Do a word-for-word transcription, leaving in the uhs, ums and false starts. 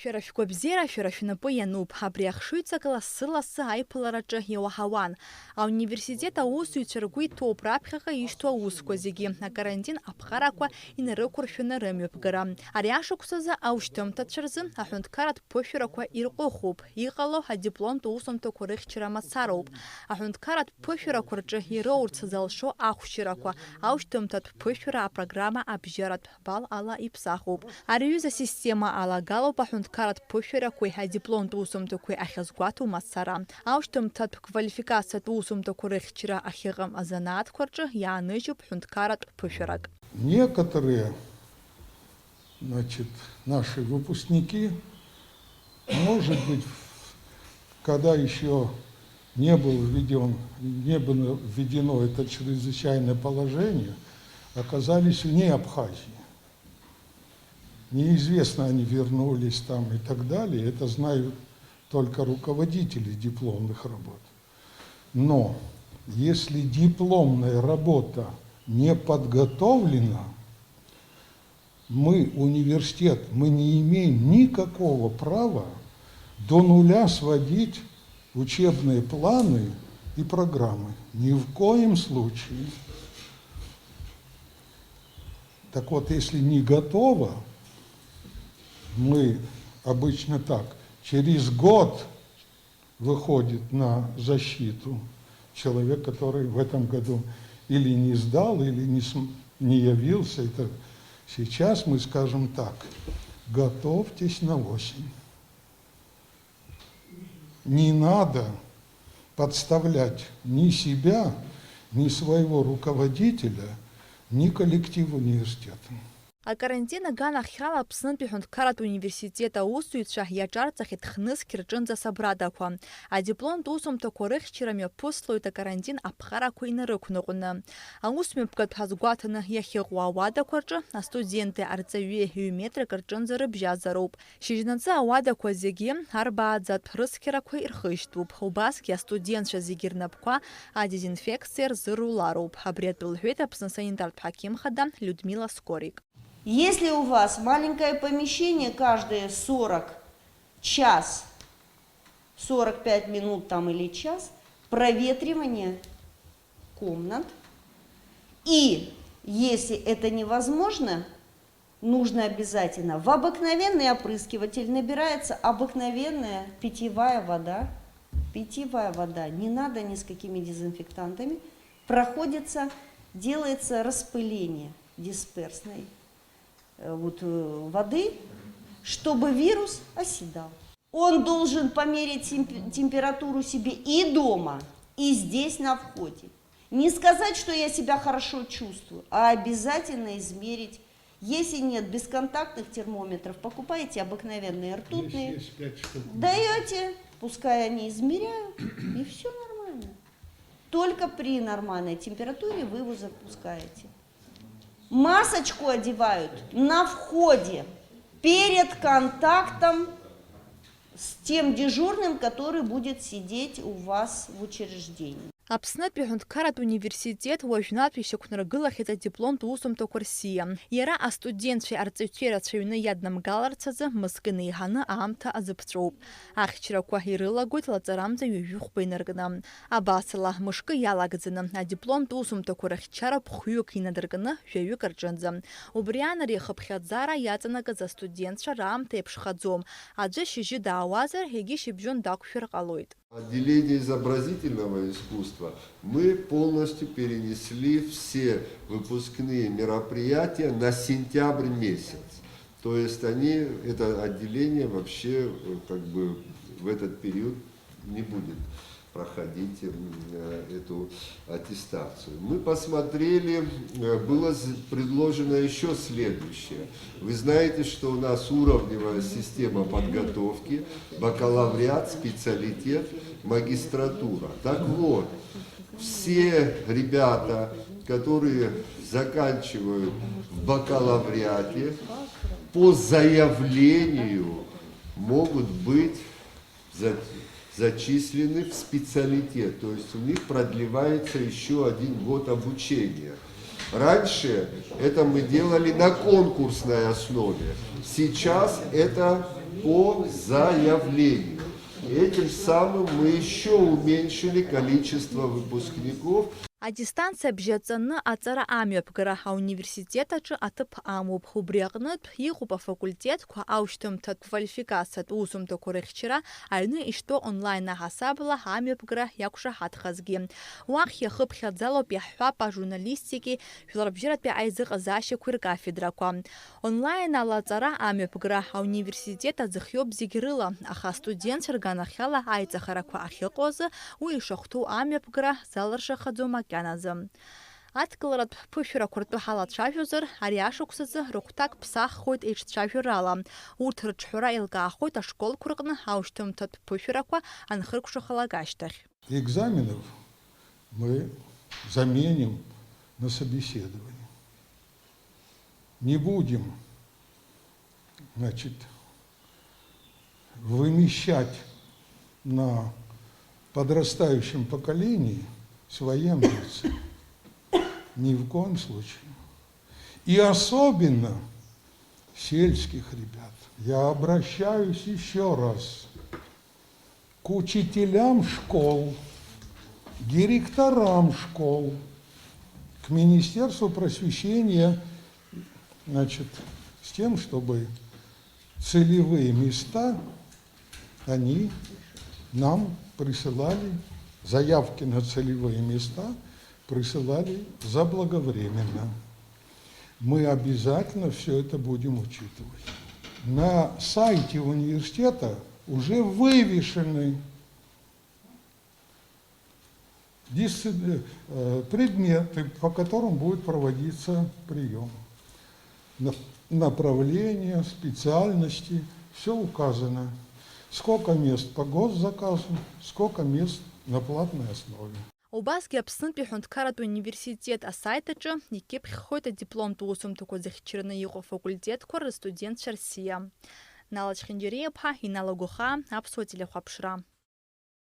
Шәара шәгәабзиара шәара шәнапы иануп. Абри ахшыҩҵак лассы-лассы аиԥылараҿы иуаҳауан. Ауниверситет аусзуҩцәа ргәы иҭоуп раԥхьаҟа ишьҭоу аусқәа зегьы. Акарантин аԥҟарақәа инарықәыршәаны рымҩаԥгара. Ари ашықәсазы аушьҭымҭацәа рзы аҳәынҭқарратә ԥышәарақәа ирҟәыхуп. Иҟало адипломтә усумҭақәа рыхьчара мацароуп. Аҳәынҭқарратә ԥышәарақәа рҿы ироурц залшо ахәшьарақәа, аушьҭымҭатә ԥышәара апрограмма абжьаратә бал ала иԥсахуп. Ари аҩыза асистема алагалоуп аҳәынҭқарратә ԥышәарақәеи адипломтә усумҭақәеи ахьазгәаҭоу мацара. Аушьҭымҭатә квалификациатә усумҭақәа рыхьчара ахьыҟам азанааҭқәа рҿы иааныжьуп ҳәынҭқарратә ԥышәарак. Некоторые, значит, наши выпускники, может быть, в-, когда ещё не был введён, не было введено это чрезвычайное положение, оказались вне Абхазии. Неизвестно, они вернулись там и так далее. Это знают только руководители дипломных работ. Но если дипломная работа не подготовлена, мы, университет, мы не имеем никакого права до нуля сводить учебные планы и программы. Ни в коем случае. Так вот, если не готово, мы обычно так, через год выходит на защиту человек, который в этом году или не сдал, или не см-, не явился. Это сейчас мы скажем так, готовьтесь на осень. Не надо подставлять ни себя, ни своего руководителя, ни коллектив университета. Акарантин аганахьала Аԥснытәи аҳәынҭқарратә университет аусзуҩцәа иаҿарҵахьеит хнызқь рҿынӡа асабрадақәа. Адипломтә усумҭақәа рыхьчара мҩаԥыслоит акарантин аԥҟарақәа инарықәныҟәны. Аусмҩаԥгатә азгәаҭаны иахьыҟоу ауадақәа рҿы астуденти арҵаҩи ҩ-метрак рҿынӡа рыбжьазароуп. Шьыжьнаҵы ауадақәа зегьы арбааӡатә рыцқьарақәа ирхышьҭуп. Убасгьы астудентцәа зегьы рнапқәа адезинфекциа рзырулароуп. Абри атәы лҳәеит Аԥсны асанитартә ҳақьым хада Людмила Скорик. Если у вас маленькое помещение, каждые сорок, час, сорок пять минут там или час, проветривание комнат. И если это невозможно, нужно обязательно в обыкновенный опрыскиватель набирается обыкновенная питьевая вода. Питьевая вода, не надо ни с какими дезинфектантами. Проходится, делается распыление дисперсной, э, вот, э, воды, чтобы вирус оседал. Он должен померить темп-, температуру себе и дома, и здесь на входе. Не сказать, что я себя хорошо чувствую, а обязательно измерить. Если нет бесконтактных термометров, покупайте обыкновенные ртутные. Здесь есть пять штук. Даёте, пускай они измеряют, и всё нормально. Только при нормальной температуре вы его запускаете. Масочку одевают на входе, перед контактом с тем дежурным, который будет сидеть у вас в учреждении. Аԥснытәи аҳәынҭқарратә университет уажәнатәи ишьақәнаргылахьеит адипломтә усумҭақәа рсиа. Иара астудентцәеи арҵаҩцәеи рацәаҩны иаднамгаларц азы мызкы инеиҳаны аамҭа азыԥҵәоуп. Ахьчарақәа ирылагоит лаҵарамза ҩажәи хәба инаркны. Абасала, мышкы иалагӡаны, адипломтә усумҭақәа рыхьчара ԥхҩык инадыркны, жәаҩык рҿынӡа. Убри аан ари ахыԥхьаӡара иаҵанакыз астудентцәа раамҭа еиԥшхаӡом. Аӡәы шьыжьы даауазар, егьи шьыбжьон дақәшәар ҟалоит. Отделение изобразительного искусства мы полностью перенесли все выпускные мероприятия на сентябрь месяц. То есть они, это отделение вообще, э, как бы в этот период не будет проходить, м, э, эту аттестацию. Мы посмотрели, э, было з-, предложено ещё следующее. Вы знаете, что у нас уровневая система подготовки, бакалавриат, специалитет, магистратура. Так вот, все ребята, которые заканчивают в бакалавриате, по заявлению могут быть за-, зачислены в специалитет, то есть у них продлевается ещё один год обучения. Раньше это мы делали на конкурсной основе, сейчас это По заявлению. Этим самым мы еще уменьшили количество выпускников. Адистанциа бжьаҵаны аҵара амҩаԥгара ауниверситет аҿы аҭыԥ амоуп. Убри аҟнытә иҟоуп афакультетқәа, аушьҭымҭатә квалификациатә усумҭақәа рыхьчара, аҩны ишьҭоу онлайн аҳасабала амҩаԥгара иақәшаҳаҭхазгьы. Уахь иахыԥхьаӡалоуп иаҳҳәап ажурналистики жәларбжьаратәи аизыҟазаашьақәеи ркафедрақәа. Онлайн ала аҵара амҩаԥгара ауниверситет аӡыхиоуп зегь рыла, аха астудентцәа рганахьала аиҵахарақәа ахьыҟоу азы уи ишахәҭоу амҩаԥгара заларшахаӡом макьаназы. Адкыларатә ԥышәарақәа ртәы ҳалацәажәозар, ари ашықәсазы рыхәҭак ԥсаххоит еиҿцәажәарала. Урҭ рыҿҳәара еилкаахоит ашколқәа рҟны аушьҭымҭатә ԥышәарақәа анхыркәшахалак ашьҭахь. Экзаменов мы заменим на собеседование. Не будем, значит, вымещать на подрастающем поколении свои амбиции. Ни в коем случае. И особенно сельских ребят. Я обращаюсь еще раз к учителям школ, директорам школ, к Министерству просвещения, значит, с тем, чтобы целевые места, они нам присылали, заявки на целевые места присылали заблаговременно. Мы обязательно все это будем учитывать. На сайте университета уже вывешены дисци- э, предметы, по которым будет проводиться прием. На- Направления, специальности, все указано. Сколько мест по госзаказу, сколько мест на платной основе. Убасгьы Аԥснытәи аҳәынҭқарратә университет асайт аҿы икьыԥхьхоит адипломтә усумҭақәа зыхьчараны иҟоу афакультетқәа рыстудентцәа рсиа. Нала Чхинџьариа-иԥҳа, Инал Агәахаа, Аԥсуа телехәаԥшра.